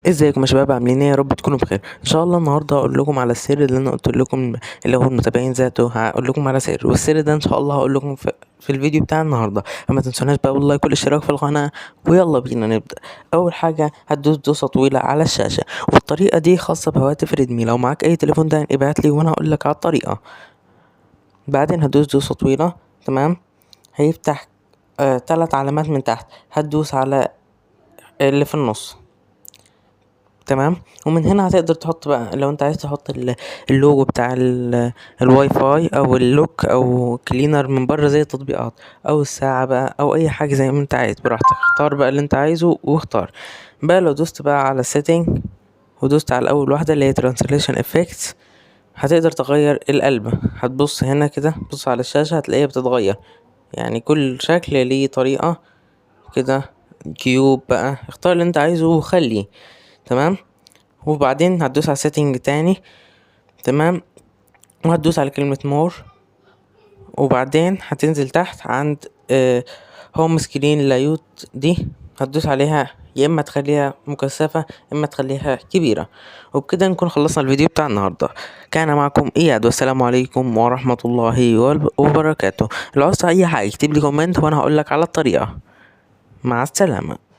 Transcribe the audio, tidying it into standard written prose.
ازيكم يا شباب، عاملين ايه؟ يا رب تكونوا بخير ان شاء الله. النهارده هقول لكم على السر اللي انا قلت لكم، اللي هو المتابعين ذاته. هقول لكم على سر، والسر ده ان شاء الله هقول لكم في الفيديو بتاع النهارده. فما تنسوناش بقى بال like والاشتراك في القناه، ويلا بينا نبدا. اول حاجة هتدوس دوسة طويلة على الشاشه، والطريقة دي خاصة بهواتف ريدمي. لو معاك اي تليفون تاني ابعت لي وانا هقول لك على الطريقه. بعدين هتدوس دوسة طويله، تمام؟ هيفتح 3 علامات من تحت، هتدوس على اللي في النص، تمام؟ ومن هنا هتقدر تحط بقى لو انت عايز تحط اللوجو بتاع الواي فاي او ال lock او cleaner من بره زي التطبيقات، او الساعة بقى، او اي حاجة زي ما انت عايز براحتك. اختار بقى اللي انت عايزه واختار بقى. لو دوست بقى على setting ودوست على اول واحدة اللي هي transition effects، هتقدر تغير القلبة. هتبص هنا كده، بص على الشاشة هتلاقيها بتتغير، يعني كل شكل ليه طريقة كده. cube بقى، اختار اللي انت عايزه وخليه، تمام؟ وبعدين هتدوس على setting تاني، تمام؟ وهتدوس على كلمة more، وبعدين هتنزل تحت عند home screen layout دي، هتدوس عليها، يا اما تخليها مكثفة يا اما تخليها كبيرة. وبكده نكون خلصنا الفيديو بتاع النهاردة. كان معكم اياد، والسلام عليكم ورحمة الله وبركاته. لو عاوزت اي حاجة اكتب لي comment وانا هقولك على الطريقة. مع السلامة.